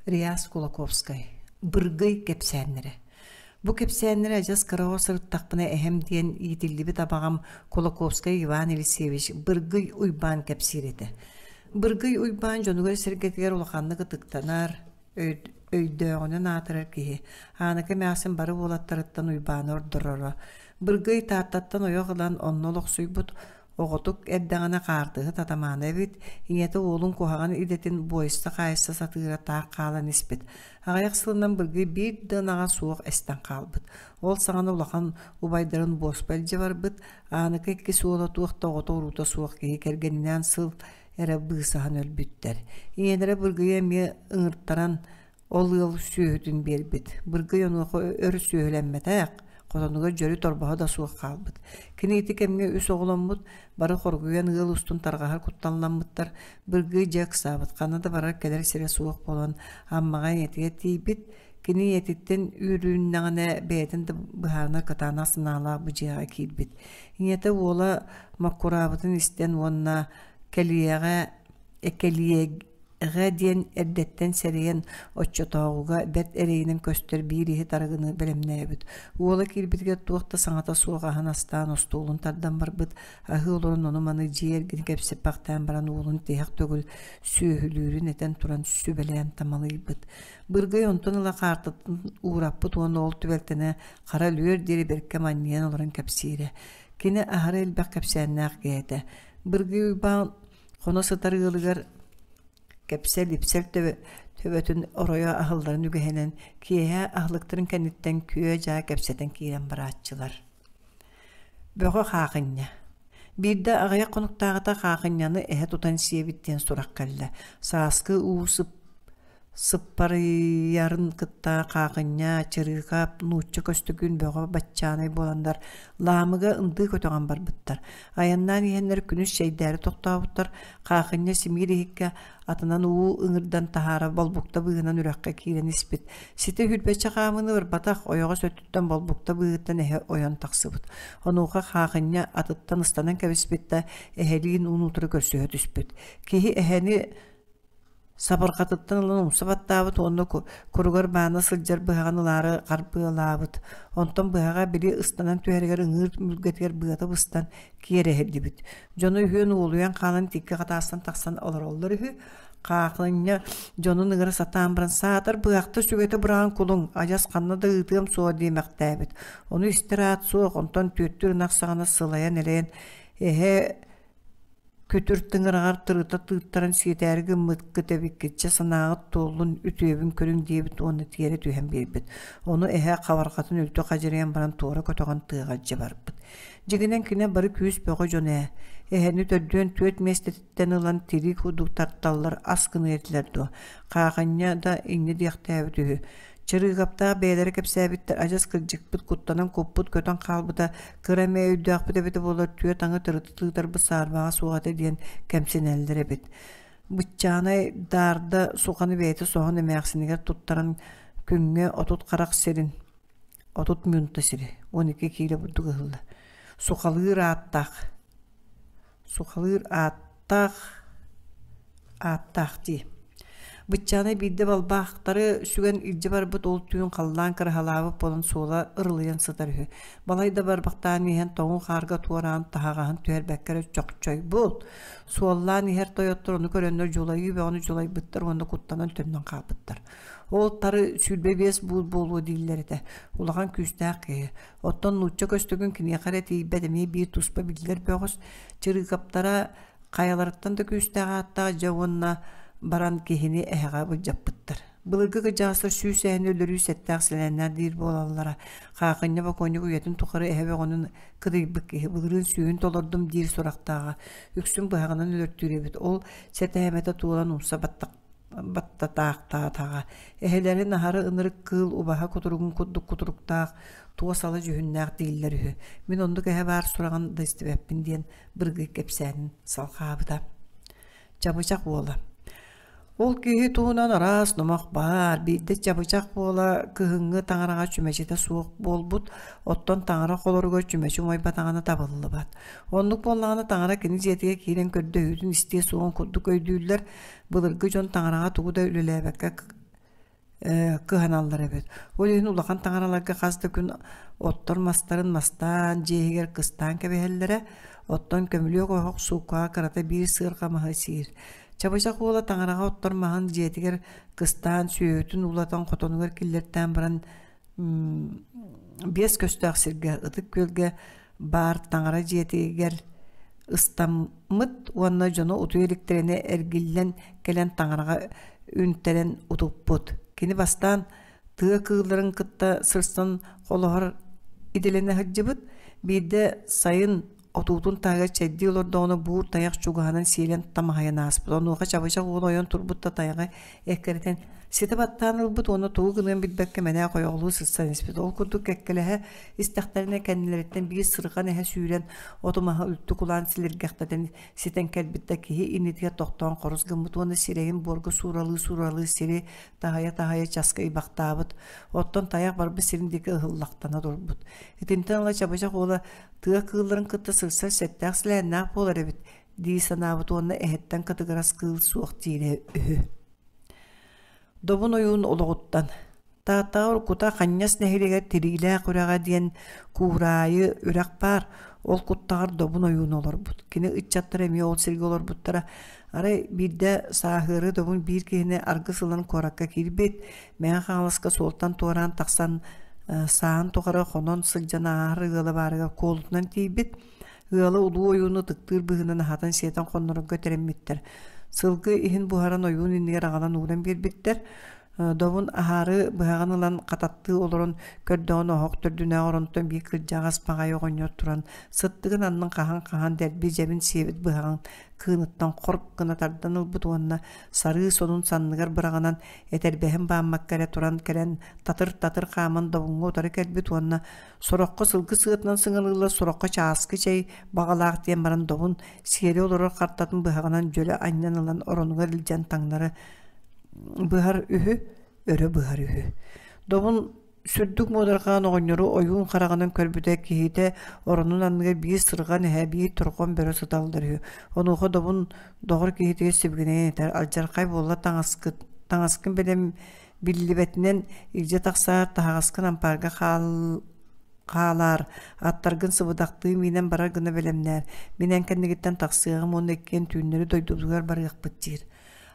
Реас Кулаковскай «Быргый кэпсээннэрэ». Бу кэпсээннэри адьас кыраҕа сырыттахпына эһэм диэн иитиллибит абаҕам Кулаковскай Иван Елисеевич Быргый Уйбаан кэпсиир этэ. Быргый Уйбаан дьонугар-сэргэтигэр улаханнык ытыктанар, өйдөөҕүнэн аатырар киһи. Ааныка эмээхсин бары уолаттарыттан Уйбааны ордороро. Быргый Тааттаттан ойох ылан онно олохсуйбут, Оҕотук эрдэҕинэ хаартыһыт атамаана эбит, ийэтэ уолун куһаҕан идэтин буойса-хаайса сатыыра таах хаалан испит. Аҕыйах сылынан Быргый биир да ынаҕа суох эстэн хаалбыт. Ол саҕана улахан убайдарын буоспа илдьэ барбыт, Ааныка иккис уола туох да оҕото-уруута суох киһи кэргэнинээн сыл эрэ быысаһан өлбүттэр. Ийэлэрэ Быргыйы эмиэ ыҥыртаран ол ыал сүөһүтүн биэрбит. Быргый онуоха өр сүөһүлэммэтэх, хотонугар дьөрү торбоһо да суох хаалбыт. Кини ити кэмҥэ үс оҕоломмут, бары хоргуйан ыал устун тарҕаһар кутталламмыттар. Быргый дьэ ыксаабыт, ханна да барар-кэлэр сирэ суох буолан, Аммаҕа ийэтигэр тиийбит. Кини ийэтиттэн үүрүннэҕинэ бэйэтин да быһаарынар кытаанах санаалаах бу дьиэҕэ киирбит. Ийэтэ уола моккураабытын истэн уонна кэлиэҕэ экэлиэ Эҕэ диэн эрдэттэн сэрэйэн, оччотооҕуга бэрт эрэйинэн көстөр биир иһит арыгыны бэлэмнээбит. Уола киирбитигэр туох да саҥата суох аһын астаан остуолун тардан барбыт, аһыы олорон ону-маны дьиэ эргин кэпсэппэхтээн баран уолун тиһэх төгүл сүөһүлүүрүн этэн туран сүбэлээн тамалыйбыт. Быргый онтон ыла хаартытын уураппыт уонна ол түбэлтэни хара өлүөр диэри бэркэ манньыйан олорон кэпсиирэ. Кини аһара элбэх кэпсээннээх киһи этэ. Быргый Уйбаан Хоно сытар ыалыгар кэпсэл-ипсэл төбөтүн оройо аһылларын үгэһинэн киэһэ аһылыктарын кэнниттэн күө-дьаа кэпсэтэн киирэн барааччылар. Бөҕө хаахынньа. Биирдэ аҕыйах хонуктааҕыта хаахынньаны эһэ тутан сиэбит диэн сурах кэллэ. Сааскы уу сып Сыппарыйарын кытта Хаахынньа, Чырыыкап, нуучча көстөкүүн бөҕө баччаанай буоланнар Лаамыга ындыы көтөҕөн барбыттар. Айаннаан иһэннэр күнүс чэйдээри тохтообуттар. Хаахынньа симиир иһиккэ атынан уу ыҥырдан таһаара болбукта быыһынан үрэххэ киирэн испит. Ситэ сүүрбэччэ хаамыыны барбатах, ойоҕос өттүттэн болбукта быыһыттан эһэ ойон тахсыбыт. Онуоха Хаахынньа атыттан ыстанан кэбиспит да, эһэлиин уун утары көрсүһэ түспүт. Киһи эһэни Сабырҕатыттан ылан умса баттаабыт уонна куругар баана сылдьар быһаҕын ылаары харбыалаабыт. Онтон быһаҕа били ыстанан түһэригэр ыҥыыр мүлгэтигэр быата быстан киэр эһиллибит. Дьоно үһүөн уолуйан хаалан тикки хатаастан тахсан олороллор үһү. Хаахынньа дьонун ыҥыра сатаан баран саатар быһахта сүгэтэ быраҕан кулуҥ, адьас ханна да ыытыам суоҕа диэмэхтээбит. Ону истэр аат суох, онтон түөттүүр ынах саҕана сылайан-элэйэн эһэ Күтүр тыҥыраҕар тырыта тыыттаран сиэтээри гыммыккыт эбиккит, чэ санааҕыт туоллун, үтүөбүн көрүҥ диэбит уонна тиэрэ түһэн биэрбит. Ону эһэ хабарҕатын үлтү хадьырыйан баран туора көтөҕөн тыаҕа илдьэ барбыт. Дьиҥинэн кини бары күүс бөҕө дьон ээ. Эһэни төрдүөн түөрт миэстэтиттэн ылан тирии курдук тарталлар ас гыныа этилэр дуо? Хаахынньа да инньэ диэхтээбит үһү. Чырыыкаптаах бэйэлэрэ кэпсээбиттэр адьас кырдьыкпыт куттанан куппут көтөн хаалбыта, кыра эмэ өйдөөхпүт эбитэ буоллар түөрт аҥы тырыта тыытарбыт саарбаҕа суох этэ диэн кэмсинэллэр эбит. Быччаанай даарда суханы бэйэтэ соһон эмээхсинигэр туттаран күҥҥэ 30 харах сирин 30 мүнтэ сири 12 киилэ бурдук ыһыллар. Сухалыыр ааттаах Сухалыыр ааттаах ааттаах дии. Быччаанай биирдэ балбаахтары сүгэн илдьэ барбыт ол түүн халлаан кыраһалаабыт буолан суола ырылыйан сытар үһү. Балай да барбахтаан иһэн тоҥуу хаарга туораан таһаҕаһын түһэрбэккэ эрэ чохчойбут. Суоллаан иһэр тойоттор ону көрөннөр дьулайыы бөҕөнү дьулайбыттар уонна куттанан төннөн хаалбыттар. Ол тары 25 буут буолуо дииллэр этэ. Улахан күүстээх киһи. Оттон нуучча көстөгүн киниэхэ эрэ тиийбэт эмиэ биир туспа биллэр бөҕөс Чырыыкаптара хайаларыттан да күүстээх ааттаах дьэ уонна баран киһини эһэҕэ былдьаппыттар. Былыргы кырдьаҕастар сүүс эһэни өлөрүү сэттээх сэлээннээх диир буолаллара. Хаахынньа бокуонньук үйэтин тухары эһэ бөҕөнүн кыдыйбыт киһи былырыын сүүһүн толордум диир сурахтааҕа. Үксүн быһаҕынан өлөртүүр эбит. Ол сэтэһэмэтэ туолан умса баттах баттатаахтаатаҕа. Эһэлэрин аһары ынырык кыыл убаһа кутуругун курдук кутуруктаах, туос ала дьүһүннээх дииллэр үһү. Мин оннук эһэ баар сураҕын да истибэппин диэн Быргый кэпсээнин салҕаабыта. Чабычах уола. Ол киһи туһунан араас номох баар. Биирдэ чабычах буола кыһыҥҥы таҥараҕа чүмэчитэ суох буолбут, оттон таҥара холоругар чүмэчи умайбатаҕына табыллыбат. Оннук буоллаҕына таҥара кини дьиэтигэр киирэн көрдөһүүтүн истиэ суоҕун курдук өйдүүллэр. Былыргы дьон таҥараҕа тугу да үлэлээбэккэ кыһаналлар эбит. Ол иһин улахан таҥараларга хас да күн оттор мастарын мастаан, дьиэ иһигэр кыстаан кэбиһэллэрэ. Оттон көмүлүөк оһох сууккаҕа кырата биир сыарҕа маһы сиир. Чабычах уола таҥараҕа оттор маһын дьиэтигэр кыстаан, сүөһүтүн уулатан хотонугар киллэртээн баран биэс көстөөх сиргэ Ытык Күөлгэ баар таҥара дьиэтигэр ыстаммыт уонна дьону утуйа иликтэринэ эргиллэн кэлэн таҥараҕа үҥтэрэн утуппут. Кини бастаан тыа кыылларын кытта сырсан холоһор идэлэнэ сылдьыбыт. Биирдэ сайын отуутун таһыгар чэйдии олордоҕуна буур тайах чугаһынан сиэлэн тамаһыйан ааспыт. Онуоха чабычах уол ойон турбут да тайаҕы эккирэтэн ситэ баттаан ылбыт уонна тугу гыныан билбэккэ мэнээк ойоҕолуу сырсан испит. Ол курдук кэккэлэһэ истэхтэринэ кэннилэриттэн биир сырҕан эһэ сүүрэн оту-маһы үлтү кулаан силиргэхтэтэн ситэн кэлбит да киһи иннитигэр тохтоон хорус гыммыт уонна сирэйин буорга сууралыы-сууралыы сири таһыйа-таһыйа часка ыйбахтаабыт. Оттон тайах барбыт сирин диэки ыһыллахтана турбут. Итинтэн ыла чабычах уола тыа кыылларын кытта сырсар сэттээх силээннээх буолар эбит дии санаабыт уонна эһэттэн кытыгырас кыыл суох диирэ үһү. Добун ойуун олоҕуттан Тааттаҕа уруккута Ханньас нэһилиэгэр Тириилээх үрэҕэ диэн куураайы үрэх баар, ол куттаҕар Добун ойуун олорбут. Кини ыччаттара эмиэ ол сиргэ олорбуттара. Арай биирдэ сааһыары Добун биир киһини аргыс ылан куоракка киирбит, Мэҥэ Хаҥаласка суолтан туораан тахсан сааһын тухары хонон сылдьан ааһар ыала баарыгар куолутунан тиийбит. Ыала улуу ойууну ытыктыыр быһыынан аһатан-сиэтэн хоннорорго тэриммиттэр. Сылгы иһин буһаран ойуун иннигэр аҕалан ууран биэрбиттэр. Добун аһаары быһаҕын ылан хататтыы олорон көрдөҕүнэ оһох төрдүнээҕи оронтон биир кырдьаҕас баҕайы оҕонньор туран сыттыгын аннын хаһан-хаһан дэлби дьэбин сиэбит быһаҕын кыыныттан хорк гына тардан ылбыт уонна сарыы сонун санныгар быраҕынан этэрбэһин бааммакка эрэ туран кэлэн татыр-татыр хааман добуҥҥа утары кэлбит уонна сороххо сылгы сыатынан сыҥалыыллар, сороххо чааскы чэй баҕалаах диэн баран добун сиэри олорор хартатын быһаҕынан дьөлө анньан ылан оронугар илдьэн таҥнары быһар үһү, өрө быһар үһү. Добун Сүрдүк муодарҕаан оҕонньору ойуун хараҕынан көрбүтэ киһитэ оронун анныгар биир сырҕан эһэ, биир торҕон бөрө сыталлар үһү. Онуоха Добун доҕор киһитигэр сибигинэйэн этэр: «Алдьархай буолла таҥаскыт, таҥаскын бэлэм биллибэтинэн илдьэ тахсаар, таһаҕаскын ампаарга хаал хаалаар, аттаргын сыбыдахтыы миинэн барар гына бэлэмнээр, мин эн кэннигиттэн тахсыаҕым уонна иккиэн түүннэри дойдубутугар барыахпыт» диир.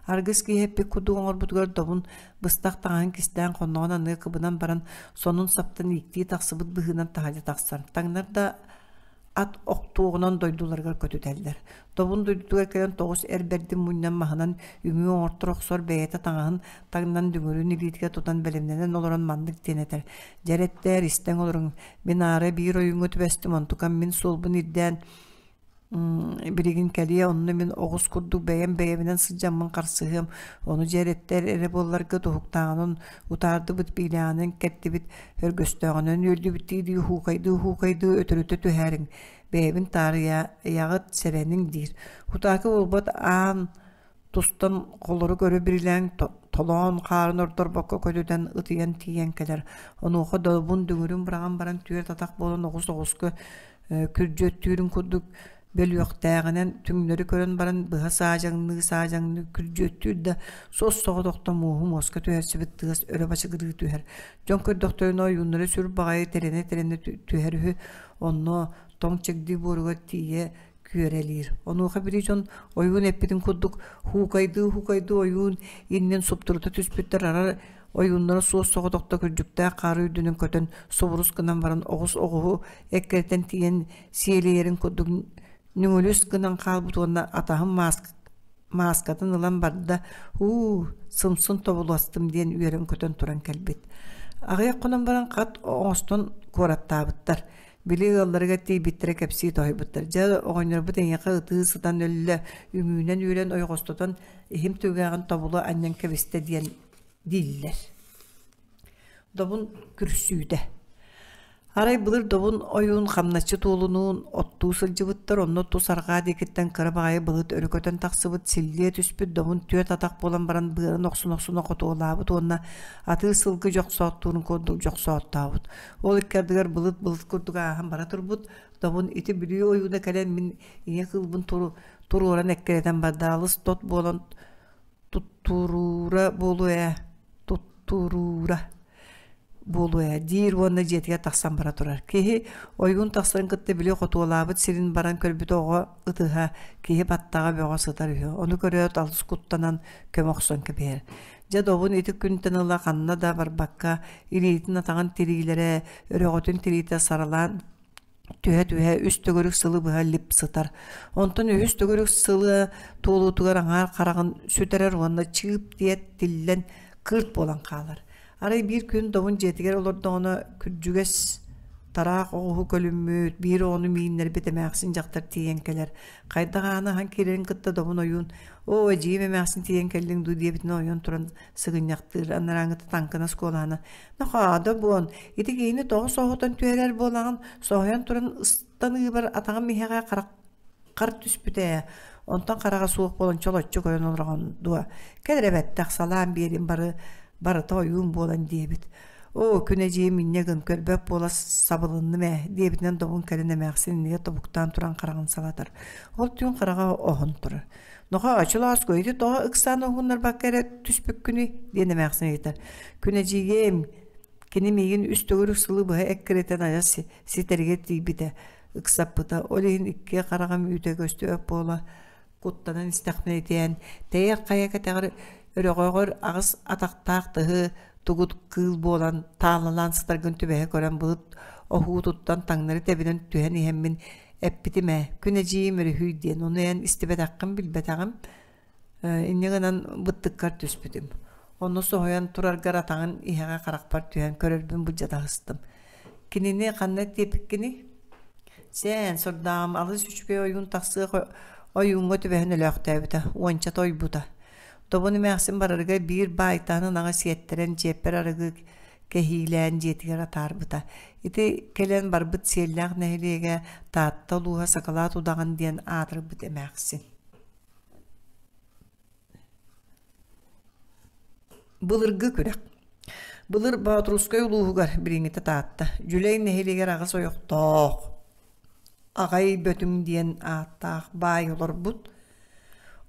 Аргыс киһи эппит курдук оҥорбутугар Добун быстах таҥаһын кистээн хонноҕун аныга кыбынан баран сонун саптан ииктии тахсыбыт быһыынан таһырдьа тахсар. Таҥнар да ат охтуоҕунан дойдуларыгар көтүтэллэр. Добун дойдутугар кэлэн тоҕус эр бэрдин мунньан маһынан үҥүү оҥортор охсор бэйэтэ таҥаһын таҥнан дүҥүрүн илиитигэр тутан бэлэмнэнэн олорон маннык диэн этэр: «Дьэрэттээр истэҥ олоруҥ, мин аара биир ойууҥҥа түбэстим, онтукам мин суолбун ирдээн билигин кэлиэ, онно мин оҕус курдук бэйэм бэйэбинэн сылдьаммын харсыһыам, ону дьиэрэттэр эрэ буолларга туһуктааҕынан утаардыбыт, биилээҕинэн кэртибит, өргөстөөҕүнэн үөрдүбүт дии-дии уһуукайдыы-уһуукайдыы өтөрүтэ түһээриҥ, бэйэбин таарыйаҕыт, сэрэниҥ диир. Утаакы буолбат аан тустан холорук өрө бирилээн толоон хаарын ордорбокко көтүтэн ытыйан тиийэн кэлэр. Онуоха добун дүҥүрүн быраҕан баран түөрт атах буолан оҕус оҕуска күрдьүөттүүрүн курдук бөлүөхтээҕинэн түҥнэри көрөн баран быһа саадьаҥныы-саадьаҥныы күрдьүөттүүр да суос-соҕотохто муоһу муоска түһэрсибит тыас өрө бачыгырыы түһэр. Дьон көрдөхтөрүнэ ойууннара сүр баҕайы тэринэ-тэринэ түһэр үһү, онно тоҥ чэгдии буоругар тиийэ күөрэлиир. Онуоха били дьон ойуун эппитин курдук хуукайдыы-хуукайдыы ойуун иннин суптурута түспүттэр арар ойууннара суос-соҕотохто күрдьүктээх хаары үрдүнэн көтөн субурус гынан баран оҕус оҕуһу эккирэтэн тиийэн сиэлийэрин курдук нүҥүлүс гынан хаалбыт уонна атаһым мааскатын ылан барда уу сымсын тобуластым диэн үөрэн-көтөн туран кэлбит. Аҕыйах хонон баран хат оҥостон куораттаабыттар. Били ыалларыгар тиийбиттэрэ кэпсии тоһуйбуттар. Дьэ, оҕонньорбут эйиэхэ ытыы сытан өллө, үҥүүнэн үүрэн ойоҕостотон иһим түгэҕин тобулу анньан кэбистэ диэн дииллэр. Добун күрсүүтэ. Арай былыр Добун ойуун хамначчыт уолунуун оттуу сылдьыбыттар, онно тус арҕаа диэкиттэн кыра баҕайы былыт өрө көтөн тахсыбыт, силлиэ түспүт Добун түөрт атах буолан баран быарын охсун-охсуна хотуолаабыт уонна атыы сылгы дьохсооттуурун курдук дьохсооттообут. Ол икки ардыгар былыт-былыт курдук ааһан бара турбут, Добун ити Бүлүү ойууна кэлэн мин ийэ кыылбын туруоран эккирэтэн барда, алыс тот буолан туттуруура буолуо ээ. Туоруура буолуо ээ диир уонна дьиэтигэр тахсан бара турар. Киһи ойуун тахсарын кытта били хотуолаабыт сирин баран көрбүт оҕо ытыһа, киһи баттаҕа бөҕө сытар үһү. Ону көрөөт алыс куттанан көмө охсон кэбиһэр. Дьэ добун ити күнтэн ыла ханна да барбакка илиитин-атаҕын тириилэрэ, өрөҕөтүн тириитэ саралаан түһэ-түһэ үс төгүрүк сылы быһа лип сытар. Онтон үһүс төгүрүк сылы туолуутугар аҥаар хараҕын сүтэрэр уонна чыып диэт тиллэн кыырт буолан хаалар. Арай биир күн Добун дьиэтигэр олордоҕуна күрдьүгэс тараах оҕуһу көлүммүт, биир оҕону мииннэрбит эмээхсин дьахтар тиийэн кэлэр. Хайдах ааны аһан киирэрин кытта Добун ойуун «Оо, эдьиийим эмээхсин тиийэн кэллиҥ дуу» диэбитинэн ойон туран сыгынньахтыыр, анарааҥҥыта таҥкынас куолаһына «Нохоодо буон, ити киһини тоҕо соһутан түһэрэр буолаҕын, соһуйан туран ыстаныыбар атаҕым иһэҕэ хараххар түспүтэ ээ, онтон хараҕа суох буолан чолоччу көрөн олороҕун дуо, кэл эрэ бэттэх салаан биэрин бары барыта ойуун буолан» диэбит. «Оо, күн эдьиийим инньэ гын, көрбөт буола сабылынным ээ» диэбитинэн Добун кэлин эмээхсин иннигэр тобуктаан туран хараҕын салатар. Ол түүн хараҕа оһон турар. Нохоо, очолооску, ити тоҕо ыксаан уһуннарбакка эрэ түспүккүнүй? диэн эмээхсин ыйытар. Күн эдьиийиэм, кини миигин үс төгүрүк сылы быһа эккирэтэн айас ситэригэр тиийбитэ, ыксаппыта. Ол иһин икки хараҕым үүтэ көстүбэт буола куттанан истэхпинэ итиэн, тэйэр хайа кэтэҕэр өрөҕөҕөр аҕыс атахтаах тыһы тугут кыыл буолан таалалаан сытаргын түбэһэ көрөн былыт оһуутуттан таҥнары тэбинэн түһэн иһэммин эппитим ээ, күн эдьиийим өрүһүй диэн, ону эн истибэтэххин билбэтэҕим, инньэ гынан быттыккар түспүтүм. Онно соһуйан тураргар атаҕын иһэҕэ харахпар түһэн көрөрбүн былдьатаһыстым. Кинини ханна тиэпиккиний? Сээн, сордааҕым алыс үчүгэй ойуун тахсыах ойууҥҥа түбэһэн өлөөхтөөбүтэ, уончата ойбута. Тобун эмээхсин барарыгар биир баайтаһын ынаҕы сиэттэрэн чиэппэр арыгы кэһиилээн дьиэтигэр атаарбыта. Ити кэлэн барбыт Сиэллээх нэһилиэгэ Таатта улууһа Сакалаат удаҕан диэн аатырбыт эмээхсин. Былыргы күрэх. Былыр Боотурускай улууһугар билиҥҥитэ Таатта, Дьүлэй нэһилиэгэр аҕыс ойохтоох, Аҕай Бөтүҥ диэн ааттаах баай олорбут.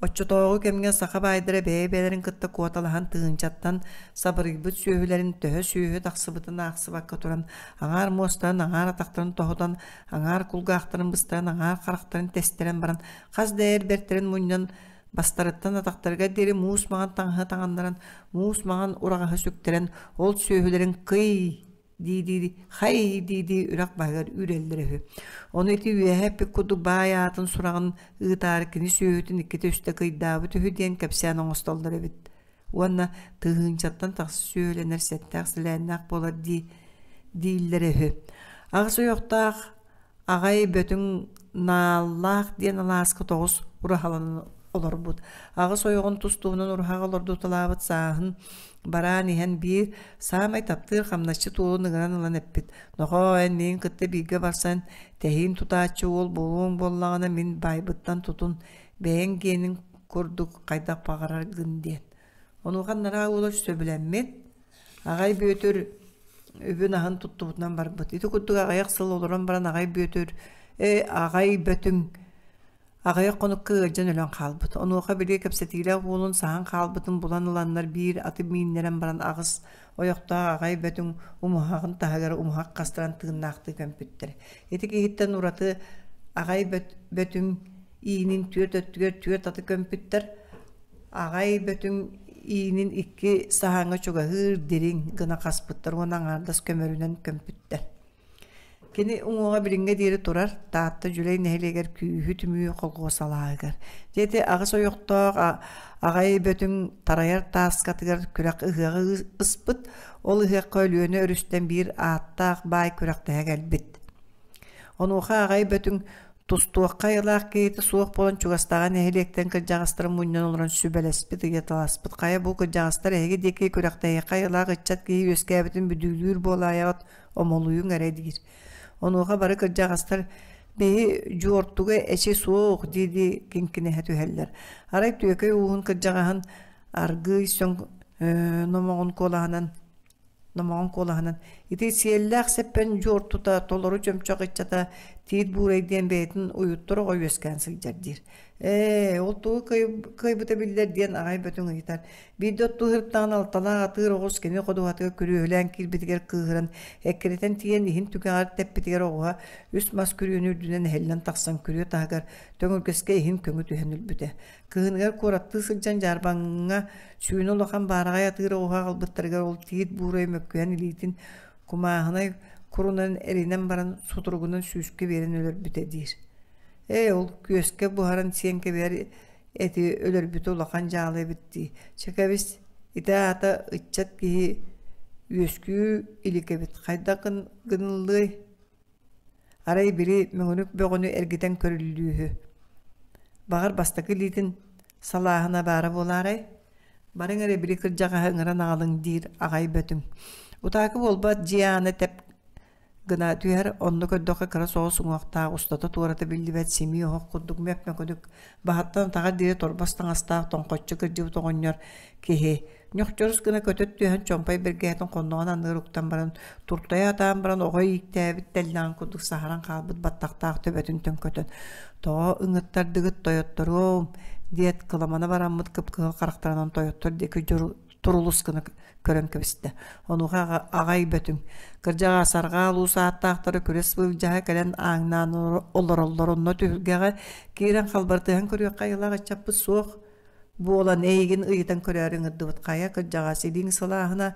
Оччотооҕу кэмҥэ саха баайдара бэйэ-бэйэлэрин кытта куоталаһан тыһыынчаттан сабырыйбыт сүөһүлэрин төһө сүөһү тахсыбытын аахсыбакка туран аҥаар муостарын, аҥаар атахтарын тоһутан, аҥаар кулгаахтарын быстаран, аҥаар харахтарын тэстэрэн баран хас да эр бэртэрин мунньан бастарыттан атахтарыгар диэри муус маҥан таҥаһы таҥыннаран, муус маҥан ураҕаһы сүктэрэн ол сүөһүлэрин кый дии-дии хай дии-дии үрэх баһыгар үүрэллэрэ үһү. Ону ити үөһэ эппит курдук баай аатын сураҕын ыытаары кини сүөһүтүн иккитэ-үстэ кыйдаабыт үһү диэн кэпсээн оҥостоллор эбит. Уонна тыһыынчаттан тахса сүөһүлэнэр сэттээх-сэлээннээх буолар дии дииллэрэ үһү. Аҕыс ойохтоох Аҕай Бөтүҥ Нааллаах диэн алааска тоҕус ураһаланан олорбут. Аҕыс ойоҕун тус-туһунан ураһаҕа олордуталаабыт сааһын бараан иһэн биир саамай таптыыр хамначчыт уолун ыҥыран ылан эппит: «Нохоо, эн миигин кытта бииргэ барсан тэһиин тутааччы уол буолуоҥ буоллаҕына мин баайбыттан тутун, бэйэҥ гиэниҥ курдук хайдах баҕараргын» диэн. Онуоха анараа уола сөбүлэммит, Аҕай Бүөтүр үбүн-аһын туттубутунан барбыт. Ити курдук аҕыйах сыл олорон баран Аҕай Бүөтүр «Ээ, аҕай Бөтүҥ аҕыйах хонукка ыалдьан өлөн хаалбыт. Онуоха били кэпсэтиилээх уолун саһан хаалбытын булан ыланнар биир аты мииннэрэн баран аҕыс ойохтоох Аҕай Бөтүҥ умуһаҕын таһыгар умуһах хастаран тыыннаахтыы көмпүттэр. Ити киһиттэн ураты Аҕай Бөтүҥ иинин түөрт өттүгэр түөрт аты көмпүттэр. Аҕай Бөтүҥ иинин икки саһааҥҥа чугаһыыр дириҥ гына хаспыттар уонна аҥаардас көмөрүнэн көмпүттэр. Кини уҥуоҕа билиҥҥэ диэри турар Таатта Дьүлэй нэһилиэгэр Күүһү түмүү колхуос алааһыгар. Дьэ ити аҕыс ойохтоох Аҕай Бөтүҥ тарайар тааскатыгар күрэх ыһыаҕы ыспыт. Ол ыһыахха Өлүөнэ өрүстэн биир ааттаах баай күрэхтэһэ кэлбит. Онуоха Аҕай Бөтүҥ Тустуохха айылаах киһитэ суох буолан чугастааҕы нэһилиэктэн кырдьаҕастары мунньан олорон сүбэлэспит, ыйыталаспыт. Хайа бу кырдьаҕастар эһиги диэки күрэхтэһиэххэ айылаах ыччат киһи үөскээбитин бүдүүлүүр буолаайаҕыт, омолуйуҥ эрэ диир. Онуоха бары кырдьаҕастар биһи дьуортуга эчи суох дии-дии киҥкинэһэ түһэллэр. Арай Түөкэй ууһун кырдьаҕаһын аргыый сөҥ номоҕун куолаһынан номоҕон куолаһынан. Ити сиэллээх сэппэн дьуортута толору чөмчөх ыччата Тиит Буурай диэн бэйэтин уйуттар оҕо үөскээн сылдьар диир. Ээ, ол тугу кыайбыта биллэр диэн аҕай бөтүҥ ыйытар. Биирдэ оттуу сырыттаҕына алталаах атыыр оҕус кини ходуһатыгар күрүөһүлээн киирбитигэр кыыһыран, эккирэтэн тиийэн иһин түгэҕэр тэппитигэр оҕуһа үс мас күрүөнү үрдүнэн эһиллэн тахсан күрүө таһыгар төҥүргэскэ иһин көҥү түһэн өлбүтэ. Кыһыныгар куораттыы сылдьан дьаарбаҥҥа сүүнэ улахан баараҕай атыыр оҕуһа аҕалбыттарыгар ол тиит буурай мөккүһэн илиитин кумааһынай курунан эринэн баран сутуругунан сүүскэ биэрэн өлөрбүтэ диир. Ээ, ол күөскэ буһаран сиэн кэбиһэр эти өлөрбүтэ улахан дьаалы эбит дии. Чэ кэбис, ити аата ыччат киһи үөскүү илик эбит. Хайдах гыныллыай? Арай били мөҥүрүк бөҕөнү эргитэн көрүллүүһү. Баҕар бастакы илиитин салааһына баара буолаарай? Барыҥ эрэ били кырдьаҕаһы ыҥыран аҕалыҥ диир аҕай бөтүҥ. Утаакы буолбат дьиэ аана тэп гына түһэр, онно көрдөххө кыра соҕус уҥуохтаах, устата-туората биллибэт симии оһох курдук мөп-мөкүнүк, баһыттан атаҕар диэри торбос таҥастаах тоҥхоччу кырдьыбыт оҕонньор киһи ньохчорус гына көтөт түһэн чомпой бэргэһэтин хонноҕун анныгар уктан баран туртайа атаан баран оҕо ииктээбит тэллэҕин курдук саһаран хаалбыт баттахтаах төбөтүн төҥкөтөн тоҕо ыҥыттардыгыт тойотторуом диэт кыламана бараммыт кып-кыһыл харахтарынан тойоттор диэки турулус гына көрөн кэбистэ. Онуоха аҕай бөтүҥ, кырдьаҕас арҕаа улуус ааттаахтара күрэс былдьаһа кэлэн ааҥнаан олороллор онно түһүлгэҕэ киирэн халбартыһан көрүөххэ айылаах ыччаппыт суох буолан эйигин ыйытан көрөөрү ыҥырдыбыт хайа кырдьаҕас илииҥ сылааһына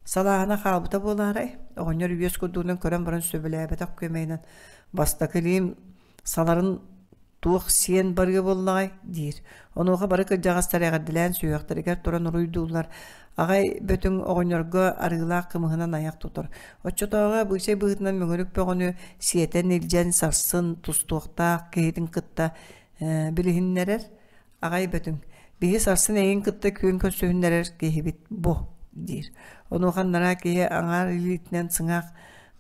салааһына хаалбыта буолаарай оҕонньор үөс курдугунан көрөн баран сөбүлээбэтэх күөмэйинэн бастакы илиим саларын туох сиэн барыа буоллаҕай диир. Онуоха бары кырдьаҕастар эҕэрдэлээн сүһүөхтэригэр туран уруйдууллар. Аҕай бөтүҥ оҕонньорго арыылаах кымыһынан айах тутар. Оччотооҕу абыычай быһыытынан мөҥүрүк бөҕөнү сиэтэн илдьэн сарсын тустуохтаах киһитин кытта билиһиннэрэр. Аҕай бөтүҥ биһи сарсын эйигин кытта күөн көрсүһүннэрэр киһибит бу диир. Онуоха анараа киһи аҥаар илиитинэн сыҥаах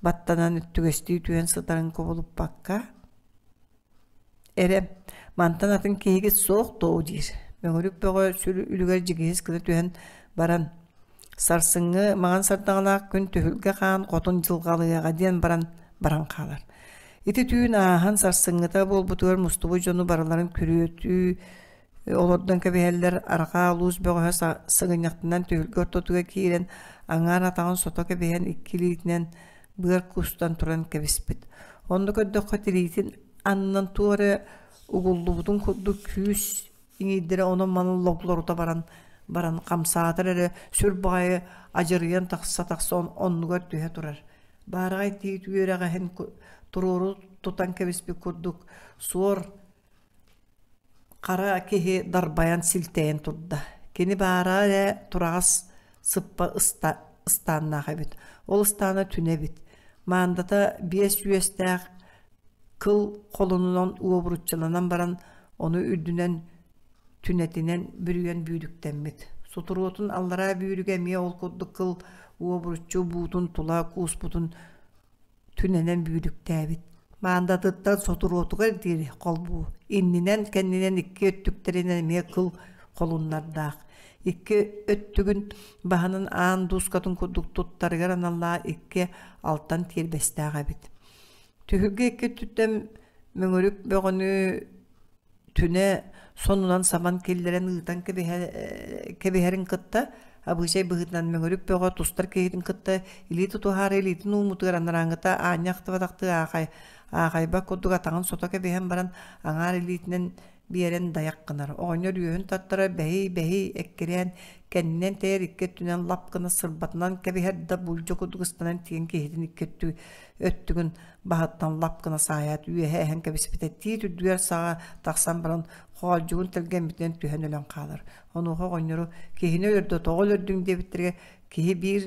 баттанан өттүгэстии түһэн сытарын кубулуппакка Эрэ, мантан атын киһигит суох дуо диир. Мөҥүрүк бөҕө сүр үлүгэр дьигиһис гына түһэн баран, сарсыҥҥы маҥан сардаҥалаах күн түһүлгэ хаан хотун дьылҕалыаҕа диэн баран баран хаалар. Ити түүн ааһан сарсыҥҥыта буолбутугар мустубут дьону барыларын күрүөтүү олордон кэбиһэллэр, арҕаа улуус бөҕөһө сыгынньахтанан түһүлгэ ортотугар киирэн аҥаар атаҕын сото кэбиһэн икки илиитинэн быар куустан туран кэбиспит. Онно көрдөххө тириитин аннынан туох эрэ угуллубутун курдук күүс иҥиирдэрэ онон-манан логлорута баран баран хамсаатар эрэ сүр баҕайы адьарыйан тахса-тахса оннугар түһэ турар. Баараҕай тиит үөрэҕэһин туруору тутан кэбиспит курдук суор Хара киһи дарбайан силтэйэн турда. Кини баара эрэ тураҕас сыппа ыстааннаах эбит. Ол ыстаана түнэ эбит. Маандата биэс үөстээх кыл холунунан уобуруччаланан баран, ону үрдүнэн түнэтинэн бүрүйэн бүүрүктэммит. Сутуруотун аллараа бүүрүгэ эмиэ ол курдук кыл уобуруччу буутун тула кууспутун түнэнэн бүүрүктээбит. Маандатыттан сотуруотугар диэри холбуу, иннинэн, кэннинэн икки өттүктэринэн эмиэ кыл холуннардаах. Икки өттүгүн баһынан аан дуускатын курдук туттарыгар аналлаах икки алтан тиэрбэстээх эбит. Түһүлгэ икки өттүттэн мөҥүрүк бөҕөнү түнэ сонунан саман киллэрэн ыытан кэбиһэрин кытта абыычай быһыытынан мөҥүрүк бөҕө тустар киһитин кытта илии тутуһаары илиитин ууммутугар анарааҥҥыта аанньа ахтыбатахтыы аахай аахайбат курдук атаҕын сото кэбиһэн баран аҥаар илиитинэн биэрэн дайах гынар оҕонньор үөһүн таттара бэһий бэһий эккирээн кэннинэн тэйэр икки өттүнэн лап гына сырбатынан кэбиһэр да булдьа курдук ыстанан тиийэн киһитин икки өттүгүн баһыттан лап гына саайаат үөһэ эһэн кэбиспитэ тиит үрдүгэр саҕа тахсан баран хоолдьугун тэлгэммитинэн түһэн өлөн хаалар. Онуоха оҕонньору киһини өлөрдө тоҕо өлөрдүҥ диэбиттэригэр киһи биир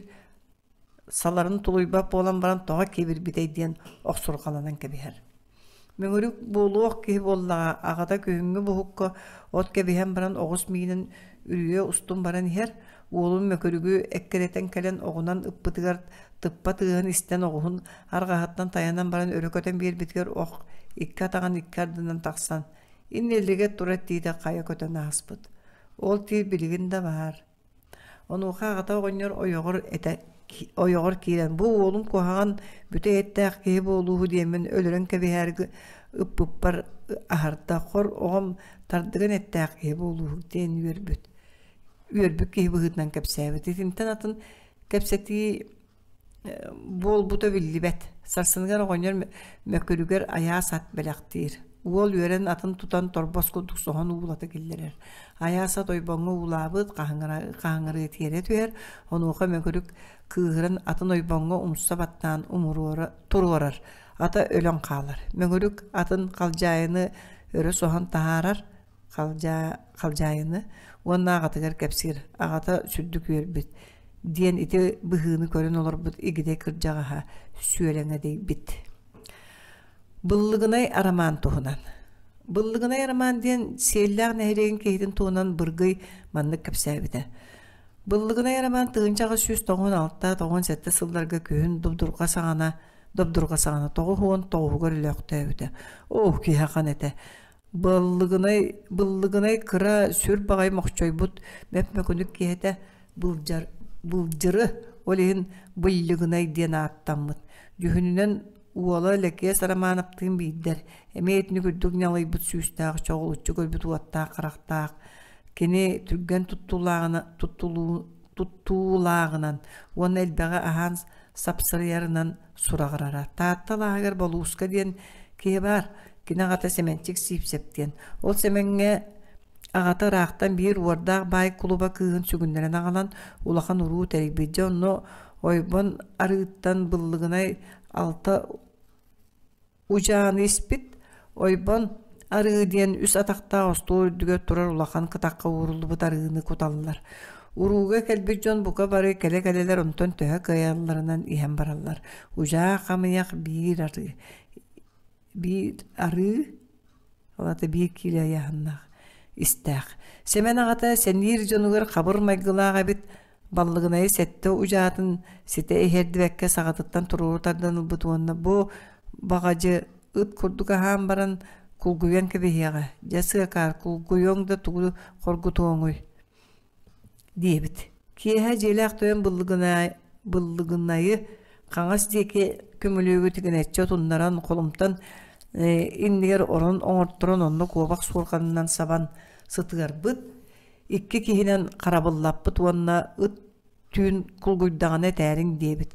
саларын тулуйбат буолан баран тоҕо кибирбитэй диэн охсурҕаланан кэбиһэр. Мөҥүрүк буолуох киһи буоллаҕа аҕата күһүҥҥү буһукка от кэбиһэн баран оҕус миинэн үрүйэ устун баран иһэр, уолун мөкүрүгү эккирэтэн кэлэн оҕунан ыппытыгар тыппа тыаһын истэн оҕуһун арҕаһыттан тайанан баран өрө көтөн биэрбитигэр ох икки атаҕын икки ардынан тахсан иннилигэр турар тиитэ хайа көтөн ааспыт. Ол тиит билигин да баар. Онуоха аҕата оҕонньор ойоҕор этэ ойоҕор киирэн бу уолум куһаҕан бүтэй эттээх киһи буолууһу диэммин өлөрөн кэбиһээри ыппыппар аһарда хор оҕом тардыган эттээх киһи буолууһу диэн үөрбүт үөрбүт киһи быһыытынан кэпсээбит итинтэн атын кэпсэтии буолбута биллибэт. Сарсыныгар оҕонньор мөкүрүгэр айаас ат бэлэхтиир. Уол үөрэн атын тутан торбос курдук соһон уулата киллэрэр. Айаас ат ойбоҥҥо уулаабыт, хаһыҥырыы тиэрэ түһэр, онуоха мөкүрүк кыыһыран атын ойбоҥҥо умса баттаан умуруора туруорар. Ата өлөн хаалар. Мөҥүрүк атын халдьаайыны өрө соһон таһаарар, халдьаайыны уонна аҕатыгар кэпсиир аҕата сүрдүк үөрбүт диэн ити быһыыны көрөн олорбут игидэй кырдьаҕаһа сүөлэҥэдийбит Быллыгынай арамаан туһунан Быллыгынай арамаан диэн Сиэллээх нэһилиэгин киһитин туһунан Быргый маннык кэпсээбитэ. Быллыгынай арамаан 1896-97 сылларга күһүн добдурҕа саҕана добдурҕа саҕана 99-угар өлөөхтөөбүтэ. Оо, киһи ахан этэ. Быллыгынай, быллыгынай кыра сүр баҕайы мохчойбут мөп-мөкүнүк киһи этэ, былдьар, былдьыры, ол иһин Быллыгынай диэн ааттаммыт. Дьүһүнүнэн уола Лэкиэс Романовтыын биирдэр, эмиэ итинник үрдүк ньалыйбыт сүүстээх, чоҕулуччу көрбүт уоттаах харахтаах, кини түргэн туттуулааҕынан, туттуулааҕынан уонна элбэҕи аһаан сапсарыйарынан сураҕырара. Таатта алааһыгар Болууска диэн киһи баар, кини аҕата Сэмэнчик Сиипсэп диэн. Ол Сэмэҥҥэ аҕата ыраахтан биир уордаах баай кулуба кыыһын сүгүннэрэн аҕалан улахан уруу тэрийбит. Дьэ онно ойбон арыыттан быллыгынай алта Удьааны испит, ойбон арыы диэн үс атахтаах остуол үрдүгэр турар улахан кытахха ууруллубут арыыны куталлар. Урууга кэлбит дьон бука бары кэлэ-кэлэлэр онтон төһө кыайалларынан иһэн бараллар. Удьаа хамыйах биир арыы, биир арыы, ол аата биир киилэ ыйааһыннаах истээх. Сэмэн аҕата сэниир дьонугар хабыр майгылаах эбит, Баллыгынайы сэттэ удьаатын ситэ иһэрдибэккэ саҕатыттан туруору тардан ылбыт уонна бу баҕадьы ыт курдук аһаан баран кулгуйан кэбиһиэҕэ, дьэ сыакаар кулгуйуоҥ да тугу хоргутуоҥуй диэбит. Киэһэ дьиэлээх тойон Быллыгынайы хаҥас диэки көмүлүөгү тигинэччи отуннаран холумтан иннигэр орон оҥорторон онно куобах суорҕанынан сабан сытыарбыт Икки киһинэн харабыллаппыт уонна ыт түүн кулгуйдаҕына этээриҥ диэбит.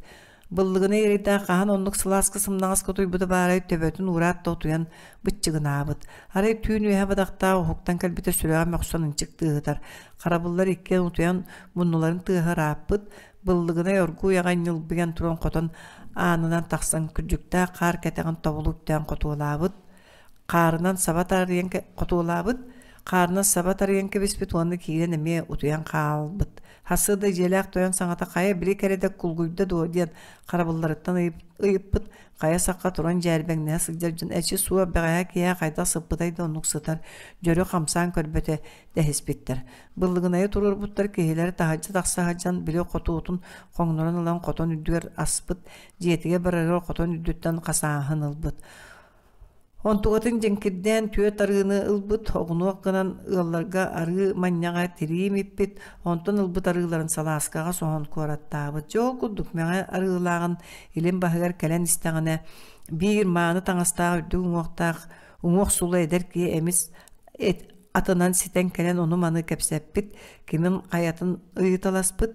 Быллыгына эрэйдээх хаһан оннук сылааска сымнаҕаска утуйбута баарай төбөтүн уураат да утуйан быччыгынаабыт. Арай түүн үөһэ бадахтаах уһуктан кэлбитэ сүрэҕэ мөхсөн ынчык тыаһытар. Харабыллар иккиэн утуйан муннуларын тыаһа ырааппыт. Быллыгынай оргууй аҕай ньылбыйан туран хотон аанынан тахсан күрдьүктээх хаар кэтэҕин тобулу үктээн хотуолаабыт. Хаарынан саба таарыйан хотуолаабыт, хаарынан саба тарыйан кэбиспит уонна киирэн эмиэ утуйан хаалбыт. Сарсыарда дьиэлээх тойон саҥата хайа били кэрэтэ кулгуйда дуо диэн харабылларыттан ыйыппыт, хайа сахха туран дьээрбэҥнэһэ сылдьар дьон эчи суох бэҕэһээ киэһэ хайдах сыппытай да оннук сытар, дьөрү хамсаан көрбөтө дэһиспиттэр. Быллыгынайы туруорбуттар киһилэрэ таһырдьа тахса сылдьан били хотуутун хоҥнорон ылан хотон үрдүгэр аспыт, дьиэтигэр барарыгар хотон үрдүттэн хасааһын ылбыт. Онтугатын дьэҥкирдээн түөрт арыыны ылбыт, оҕунуох гынан ыалларга арыы манньаҕа тирии имиппит, онтон ылбыт арыыларын салааскаҕа соһон куораттаабыт. Дьэ ол курдук мэҥэ арыылааҕын илин баһыгар кэлэн истэҕинэ, биир мааны таҥастаах үрдүк уҥуохтаах уҥуох сула эдэр киһи эмис атынан ситэн кэлэн ону-маны кэпсэппит, кимин хайатын ыйыталаспыт.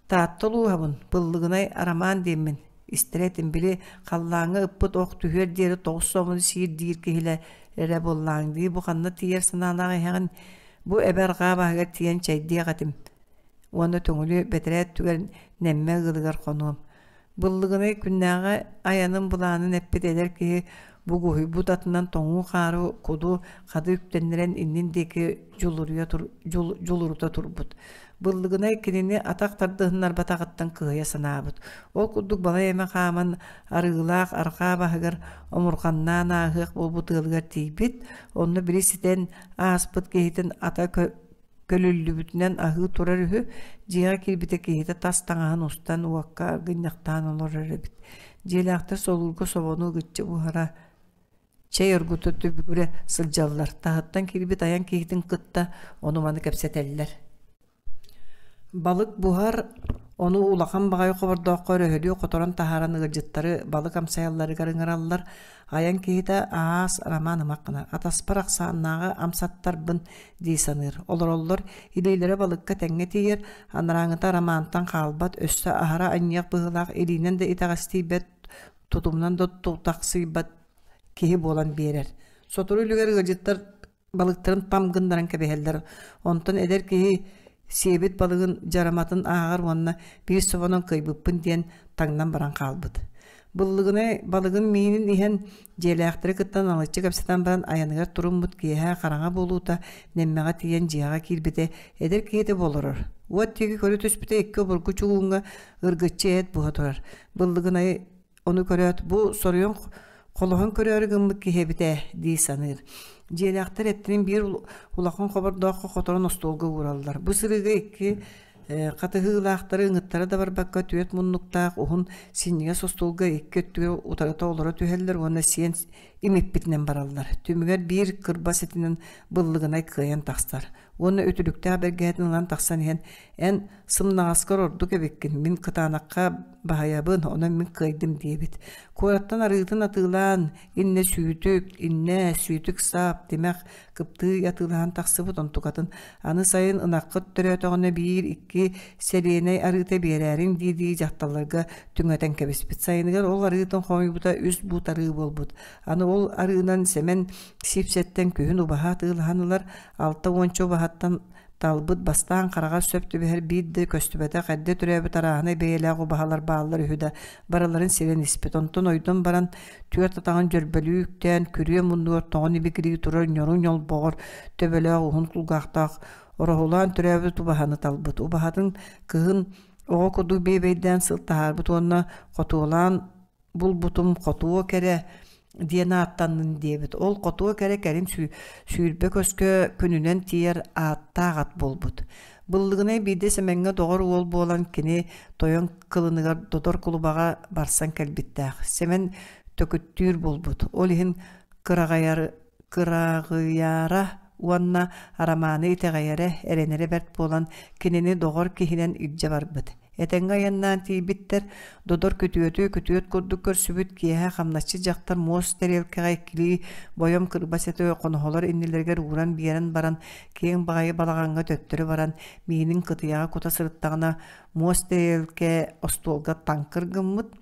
Таатта улууһабын, Быллыгынай Арамаан диэммин Истэрэ этим, били халлааҥҥа ыппыт ох түһүөр диэри тоҕус сомону сиир диир киһилэ эрэ буоллааҥ дии, бу ханна тиийэр санаалаах иһэҕин, бу эбэ арҕаа баһыгар тиийэн чэйдиэх этим уонна төҥүлү бэтэрээ өттүгэр Нэммэ ыалыгар хонуом. Быллыгынай күннээҕи айанын былаанын эппит эдэр киһи бугуһуйбут атынан тоҥуу хаары куду хады үктэннэрэн иннин диэки дьулуруйа дьулурута турбут. Быллыгынай кинини атах тардыһыннарбатаҕыттан кыһыйа санаабыт. Ол курдук балай эмэ хааман арыылаах арҕаа баһыгар омурҕаннаан ааһыах буолбут ыалыгар тиийбит, онно били ситэн ааспыт киһитин ата көлүллүбүтүнэн аһыы турар үһү, дьиэҕэ киирбитэ киһитэ тас таҥаһын устан уокка аргынньахтаан олорор эбит. Дьиэлээхтэр солуурга собону ыгыччы буһара чэй оргута түбүгүрэ сылдьаллар, таһыттан киирбит айан киһитин кытта ону-маны кэпсэтэллэр. Балык буһар, ону улахан баҕайы хобордооххо өрөһөлүү хоторон таһааран ыалдьыттары балык амсайалларыгар ыҥыраллар. Айан киһитэ аас Роман ымах гынар, атаспар ахсааннааҕы амсаттарбын дии саныыр. Олороллор, илиилэрэ балыкка тэҥҥэ тиийэр, анарааҥыта Романтан хаалбат, өссө аһара анньыах быһыылаах илиинэн да итэҕэстийбэт, тутумунан да тутахсыйбат киһи буолан биэрэр. Сотору үлүгэр ыалдьыттар балыктарын пам гыннаран кэбиһэллэр. Онтон эдэр киһи сиэбит балыгын дьараматын ааҕар уонна биир собонон кыайбыппын диэн таҥнан баран хаалбыт. Быллыгынай балыгын миинин иһэн дьиэлээхтэри кытта налыччы кэпсэтэн баран айаныгар туруммут киэһэ хараҥа буолуута Нэммэҕэ тиийэн дьиэҕэ киирбитэ эдэр киһитэ буола олорор. Уот диэки көрө түспүтэ икки обургу чугууҥҥа ыргыччы эт буһа турар. Быллыгынай Ону көрөөт, бу соруйан холоһон көрөөрү гыммыт киһи эбит ээ дии саныыр. Дьиэлээхтэр эттэрин биир улахан хобордооххо хоторон остуолга уураллар. Бу сырыыга икки хатыһыылаахтары ыҥыттара да барбакка түөрт муннуктаах уһун синньигэс остуолга икки өттүгэр утарыта олоро түһэллэр уонна сиэн имиппитинэн бараллар. Түмүгэр биир кырбас этинэн быллыгынай кыайан тахсар. Уонна үтүлүктээх бэргэһэтин ылан тахсан иһэн «Эн сымнаҕаскар ордук эбиккин, мин кытаанахха баһыйабын, онон мин кыайдым» диэбит. Куораттан арыытын атыылаан, иннэ сүүтүк, иннэ сүүтүк саап, тимэх, кыптыый атыылаһан тахсыбыт онтукатын аны сайын ынаххыт төрөөтөҕүнэ биир-икки сэлиэнэй арыыта биэрээриҥ дии-дии дьахталларга түҥэтэн кэбиспит. Сайыныгар ол арыытын хомуйбута үс буут арыы буолбут. Аны ол арыынан Сэмэн Сиипсэттэн күһүн убаһа атыылаһан ылар, алта уонча убаһаттан талбыт бастаан хараҕар сөп түбэһэр биир да көстүбэтэх эрдэ төрөөбүт арааһынай бэйэлээх убаһалар бааллар үһү да барыларын сирэн испит. Онтон ойдон баран түөрт атаҕын дьөрбөлүү үктээн күрүө муннугар тоҕон ибигирии турар ньору ньолбоҕор төбөлөөх уһун кулгаахтаах ороһулаан төрөөбүт убаһаны талбыт. Убаһатын кыһын оҕо курдук биэбэйдээн сыл таһаарбыт уонна хотуолаан булбутум хотуо кэрэ диэн ааттаннын диэбит. Ол хотуо кэрэ кэлин сүүрбэ көскө күнүнэн тиийэр ааттаах ат буолбут. Быллыгынай биирдэ Сэмэҥҥэ доҕор уол буолан кини тойон кылыныгар Додор кулубаҕа барсан кэлбиттээх. Сэмэн төкүттүүр буолбут. Ол иһин кыраҕайар кыраҕыйара уонна Арамааны итэҕэйэрэ, эрэнэрэ бэрт буолан кинини доҕор киһинэн илдьэ барбыт. Этэҥҥэ айаннаан тиийбиттэр, Додор күтүөтү күтүөт курдук көрсүбүт киэһэ хамначчы дьахтар муос тэриэлкэҕэ иккилии бойом кырбас эти хоноһолор иннилэригэр ууран биэрэн баран, киэҥ баҕайы балаҕаҥҥа төттөрү баран, миинин кытыйаҕа кута сырыттаҕына, муос тэриэлкэ остуолга таҥкыр гыммыт,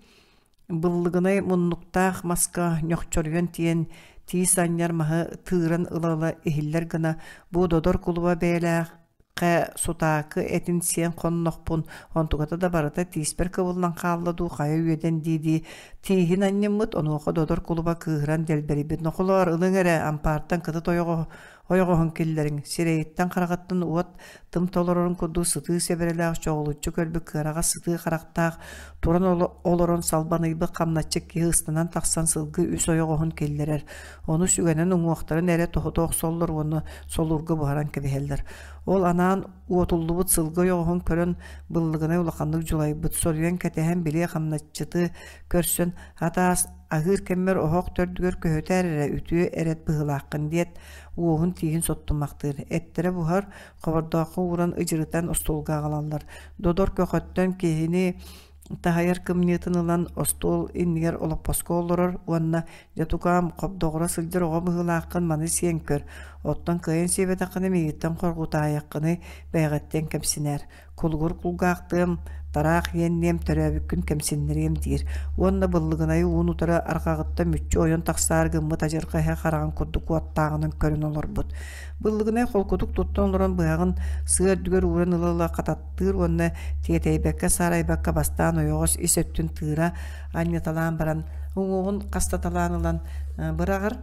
Быллыгынай муннуктаах маска ньохчоруйан тиийэн тиис анньар маһы тыыран ыла-ыла иһиллэр гына бу Додор кулуба бэйэлээх сутаакы этин сиэн хоннохпун, онтуката да барыта тииспэр кыбыллан хаалла дуу, хайа үөдэн дии-дии тииһин анньыммыт, онуоха Додор кулуба кыыһыран дэлбэрийбит: «Нохолоор, ылыҥ эрэ, ампаартан кытыт ойоҕо ойоҕоһун киллэриҥ, сирэйиттэн-хараҕыттан уот тым толорорун курдук сытыы сэбэрэлээх чоҕулуччу көрбүт кыараҕас сытыы харахтаах, туран олорон салбаныйбыт хамначчык киһи ыстанан тахсан сылгы үс ойоҕоһун киллэрэр, ону сүгэнэн уҥуохтарын эрэ тоһута охсоллор уонна солуурга буһаран кэбиһэллэр. Ол анаан уотуллубут сылгы ойоҕоһун көрөн быллыгынай улаханнык дьулайбыт, соруйан кэтэһэн били хамначчыты көрсөн «Атаас, аһыыр кэммэр оһох төрдүгэр көһүтээр эрэ үтүө эрэт быһыылааххын» диэт, уоһун-тииһин соттумахтыыр. Эттэрэ буһар, хобордооххо ууран ыдьырытан остуолга аҕалаллар. Додор көхөттөн киһини таһайар кымньыытын ылан остуол иннигэр олоппоско олорор уонна «Дьэ тукаам, хобдоҕура сылдьар оҕо быһыылааххын маны сиэн көр, оттон кыайан сиэбэтэххинэ миигиттэн хоргутаайаххыный, бэйэҕиттэн кэмсинээр» Кулугур кулгаахтыам, тараах иэнниэм, төрөөбүккүн кэмсиннэриэм диир уонна быллыгынайы уун утары арҕаҕыттан мүччү ойон тахсаары гыммыт адьырҕа эһэ хараҕын курдук уоттааҕынан көрөн олорбут. Быллыгынай холкутук туттан олорон быһаҕын сыа үрдүгэр ууран ыла-ыла хататтыыр уонна тиэтэйбэккэ-саарайбакка бастаан ойоҕос ис өттүн тыыра анньыталаан баран уҥуоҕун хастаталаан ылан быраҕар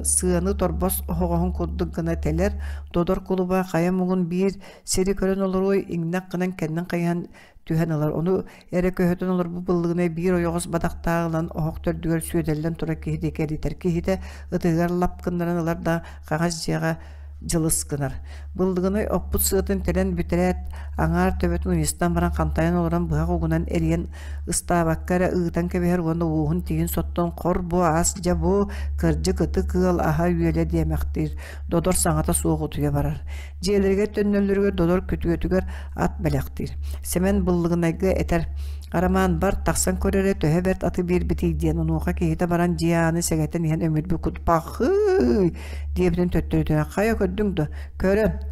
сыаны торбос оһоҕоһун курдук гына тэлэр додор кулуба хайа муҥун биир Сири көрөн олоруой, иҥнэх гынан кэннин хайыһан түһэн ылар. Ону эрэ көһөтөн олорбут быллыгынай биир ойоҕос бадахтаах ылан оһох төрдүгэр сүөдэллэн турар киһи диэки эритэр. Киһитэ ытыһыгар лап гыннаран ылар да хаҥас дьиэҕэ дьылыс гынар. Быллыгынай оппут сыатын тэлэн бүтэрээт, аҥаар төбөтүн ыйыстан баран хантайан олорон быһах угунан эрийэн ыстаабакка эрэ ыытан кэбиһэр уонна уоһун тииһин соттон хор бу ас дьэ бу кырдьык ытык ыал аһа-үөлэ диэмэхтиир. Додор саҥата суох утуйа барар. Дьиэлэригэр төннөллөрүгэр Додор күтүөтүгэр ат бэлэхтиир. Сэмэн Быллыгынайга этэр: «Арамаан бар, тахсан көр эрэ, төһө бэрт аты биэрбитий» диэн онуоха киһитэ баран дьиэ ааны сэгэтэн иһэн өмүрбүт кутпахыы диэбитин төттөрүтүнэн хайа көрдүҥ дуо? Көрөн.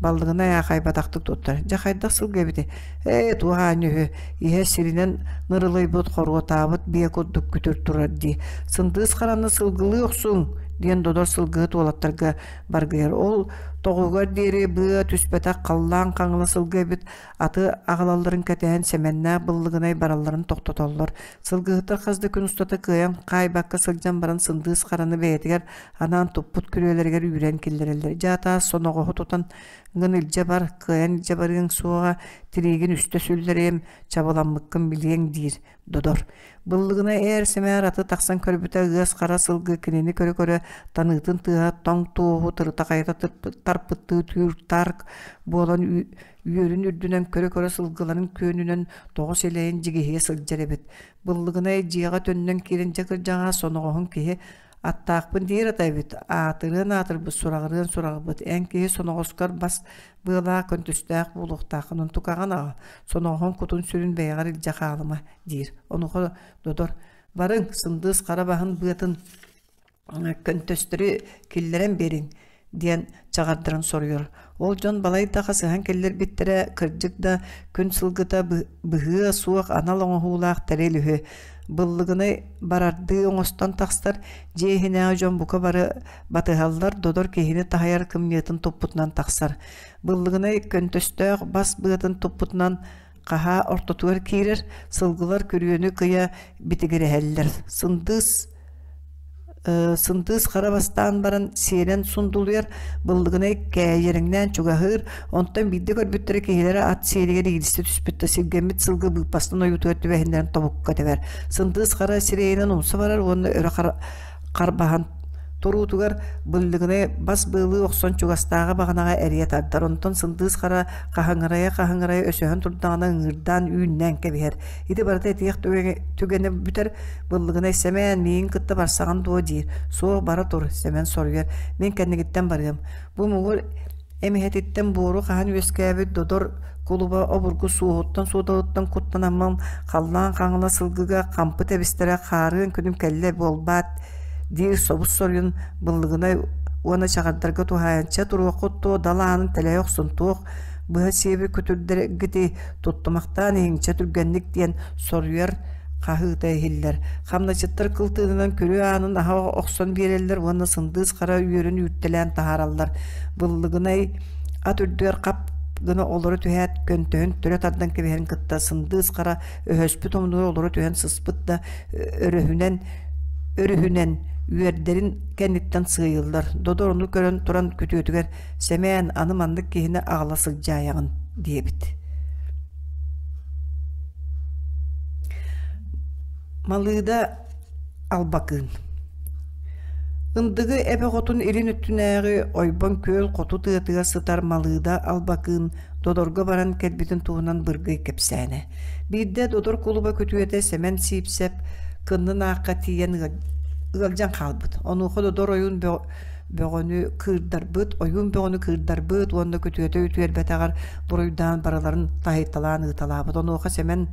Баллыгынай аахайбатахтык туттар. Дьэ хайдах сылгы эбитий? Ээ, туох аанньа үһү, иһэ сиринэн нырылыйбыт, хоруотаабыт биэ курдук күтүр турар дии. Сындыыс хараны сылгылыы охсуҥ диэн додор сылгыһыт уолаттарга баргыйар. Ол тоҕугар диэри быа түспэтэх халлаан хаҥыла сылгы эбит, аты аҕалалларын кэтэһэн Сэмэннээх Быллыгынай баралларын тохтотоллор. Сылгыһыттар хас да күн устата кыайан хаайбакка сылдьан баран сындыыс хараны бэйэтигэр анаан туппут күрүөлэригэр үүрэн киллэрэллэр. Дьэ атаас соноҕоһу тутан гын илдьэ бар, кыайан илдьэ барыаҥ суоҕа, тириигин үстэ сүллэриэм, чабыламмыккын билиэҥ диир Додор. Быллыгына ээр-сэмээр аты тахсан көрбүтэ ыас хара сылгы кинини көрө-көрө таныытын тыаһа тоҥ туоһу тырыта-хайыта тарпыттыы түүр-таарк буолан үөрүн үрдүнэн көрө-көрө сылгыларын күөнүнэн тоҕо силэйин дьигиһийэ сылдьар эбит. Быллыгынай дьиэҕэ төннөн киирэн дьэ кырдьаҕас соноҕоһун киһи Аттаахпын диир ата эбит, аатырыан аатырбыт, сураҕырыан сураҕырбыт, эн киһи соноҕоскор бас быалаах көнтүстээх буолуохтааххын, онтукаҕын аҕал, соноҕоһун кутун-сүрүн бэйэҕэр илдьэ хаалыма диир. Онуоха Додор: «Барыҥ, сындыыс хара баһын быатын көнтөстөрү киллэрэн биэриҥ» диэн чаҕардарын соруйар. Ол дьон балайда хасыһан киллэрбиттэрэ, кырдьык да, күн сылгыта быһыа суох анал оҥоһуулаах тэрил үһү. Быллыгынай барардыы оҥостон тахсар, дьиэ иһинээҕи дьон бука бары батыһаллар, додор киһини таһыйар кымньыытын туппутунан тахсар. Быллыгынай көнтөстөөх бас быатын туппутунан хаһаа ортотугар киирэр, сылгылар күрүөнү кыйа битигирэһэллэр. Сындыыс Сындыыс хара бастаан баран сиэлэн сундулуйар, быллыгынай кээйэриҥнээн чугаһыыр, онтон биирдэ көрбүттэрэ киһилэрэ ат сиэлигэр иилистэ түспүт да сиргэммит сылгы быыппастан ойуутугар түбэһиннэрэн тобукка тэбэр. Сындыыс хара сирэйинэн умса барар уонна өрө харбаһан туруутугар быллыгынай бас быылыы охсон чугастааҕы баҕанаҕа эрийэ тардар. Онтон сындыыс хара хаһыҥырайа-хаһыҥырайа өсөһөн турдаҕына ыҥыырдаан үүннээн кэбиһэр. Ити барыта этиэх түгэнэ бүтэр, Быллыгынай Сэмэн, миигин кытта барсаҕын дуо диир. Суох, бара тур, Сэмэн соруйар. Мин кэннигиттэн барыам. Бу муҥур эмиһэтиттэн буору хаһан үөскээбит додор кулуба обургу суоһуттан-суодалыттан куттанаммын халлаан хаҥала сылгыга хампы тэбистэрэ хаарыан күнүм кэллэ буолбаат диир собус соруйун Быллыгынай уонна чаҕардарга туһаайан чэ туруоххут дуо дал аанын тэлэйэ охсун туох быһа сиэби күтүрдэргити туттумахтаан иһиҥ чэ түргэнник диэн соруйар хаһыыта иһиллэр. Хамначыттар кыл тыынынан күрүө аанын аһа охсон биэрэллэр уонна сындыыс хара үөрүн үүртэлээн таһаараллар. Быллыгынай ат үрдүгэр хап гына олоро түһээт, көнтөһүн төлө тардан кэбиһэрин кытта сындыыс хара өһөспүт омунугар олоро түһэн сыспыт да өрөһүнэн өрүһүнэн үөрдэрин кэнниттэн сыыйыллар. Додор ону көрөн туран күтүөтүгэр «Сэмээн, аны маннык киһини аҕала сылдьаайаҕын» диэбит. Малыыда Албакыын Ындыгы эбэ хотун илин өттүнээҕи ойбон күөл хоту тыатыгар сытар Малыыда Албакыын Додорго баран кэлбитин туһунан быргый кэпсээнэ. Биирдэ Додор кулуба күтүөтэ Сэмэн Сиипсэп кыннын аахха тиийэн ыалдьан хаалбыт. Онуоха Додор ойуун бөҕөнү кыырдарбыт, ойуун бөҕөнү кыырдарбыт уонна күтүөтэ үтүөрбэтэҕэр буруйдаан барыларын таһыйталаан ыыталаабыт. Онуоха Сэмэн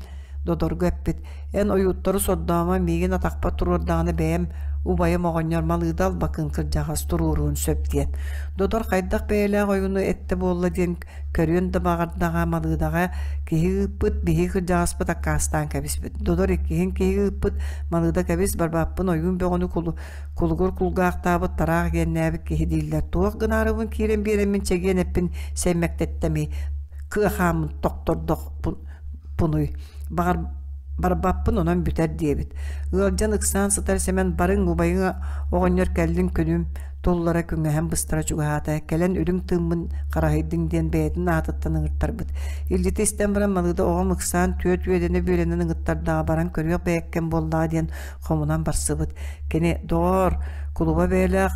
Додорго эппит: «Эн ойууттары сордоомо, миигин атахпар туруордаҕына бэйэм убайым оҕонньор Малыыда Албакын кырдьаҕас туруоруон сөп» диэн. Додор хайдах бэйэлээх ойууну эттэ буолла диэн көрүөн да баҕардаҕа Малыыдаҕа киһи ыыппыт, биһиги кырдьаҕаспыт аккаастаан кэбиспит. Додор иккиһин киһи ыыппыт, Малыыда кэбис, барбаппын ойуун бөҕөнү кулугур кулгаахтаабыт тараах гиэннээбит киһи дииллэр. Туох гынаарыбын киирэн биэрэммин чэгиэн эппин сэймэктэттэми кыа хааммын тохтордохпунуй. Баҕар барбаппын онон бүтэр диэбит. Ыалдьан ыксаан сытар Сэмэн барыҥ убайыҥ оҕонньор кэллин күнүм туллара күҥэһэн быстара чугаһаата. Кэлэн үрүҥ тыыммын хараһыйдыҥ диэн бэйэтин аатыттан ыҥыртарбыт. Илдьити истэн баран Малыыда оҕом ыксаан түөрт үөдэнэ бүөлэнэн ыҥыттардаҕа баран көрүөх бэйэккэм буоллаҕа диэн хомунан барсыбыт. Кини, доҕоор, кулуба бэйэлээх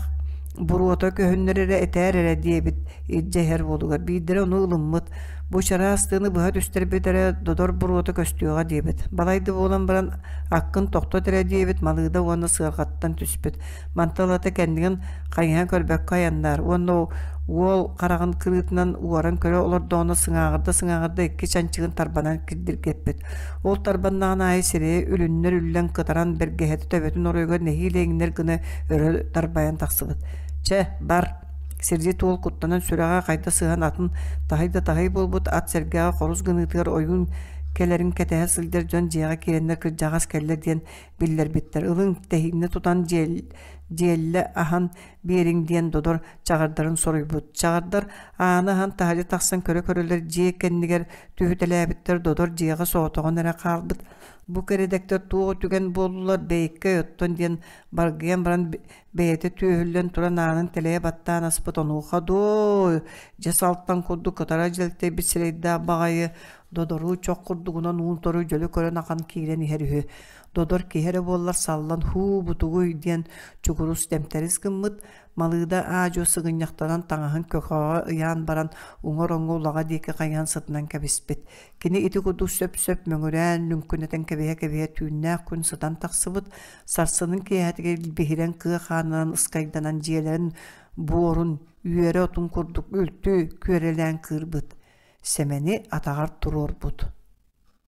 Буруота көһүннэр эрэ этээр эрэ диэбит илдьэ иһэр уолугар биирдэрэ ону ылыммыт. Бу чараас тыаны быһа түстэрбит эрэ додор буруота көстүөҕэ диэбит. Балай да буолан баран аккын тохтот эрэ диэбит Малыыда уонна сыарҕаттан түспүт. Мантан ылата кэннигин хайыһан көрбөккө айаннаар уонна уол хараҕын кырыытынан уоран көрө олордоҕуна сыҥааҕырда-сыҥааҕырда икки чанчыгын тарбанан кирдиргэппит. Ол тарбаннаҕын аайы сирэйэ үлүннэр үллэн кытаран бэргэһэтэ төбөтүн оройугар нэһиилэ иҥнэр гына өрө тарбайан тахсыбыт. Чэ, бар! Сирдьит уол куттанан сүрэҕэ хайда сыһан атын таһый да таһый буолбут ат сэргэҕэ хорус гыныытыгар ойуун кэлэрин кэтэһэ сылдьар дьон дьиэҕэ киирэннэр кырдьаҕас кэллэ диэн биллэрбиттэр. Ылыҥ, тэһииннэ тутан дьиэллэ аһан биэриҥ диэн Додор чаҕардарын соруйбут. Чаҕардар ааны аһан таһырдьа тахсан көрө-көрөлөр дьиэ кэннигэр түһүтэлээбиттэр Додор дьиэҕэ соҕотоҕун эрэ хаалбыт. Бу кэрэдэктэр туох үтүгэн буоллулар бэйиккэй оттон диэн баргыйан баран бэйэтэ түөһүллэн туран аанын тэлэйэ баттаан аспыт онуоха доо дьэ салтан курдук кытара дьэлтэйбит сирэйдээх баҕайы додоруу чох курдугунан уун-тору дьөлө көрөн ахан киирэн иһэр үһү. Додор киһи эрэ буоллар саллан һуу бутугуй диэн чугурус тэмтэрис гыммыт, Малыыда аа-дьуо сыгынньахтанан таҥаһын көхөҕө ыйаан баран уҥа ороҥҥо улаҕа диэки хайыһан сытынан кэбиспит. Кини ити курдук сөп-сөп мөҥүрээн, лүҥкүнэтэн кэбиһэ-кэбиһэ түүннээх күн сытан тахсыбыт, сарсынын киэһэтигэр биһирэн кыа хаанынан ыскайданан дьиэлэрин буорун үөрэ отун курдук үлтү күөрэлээн кыырбыт. Сэмэни атаҕар туруорбут.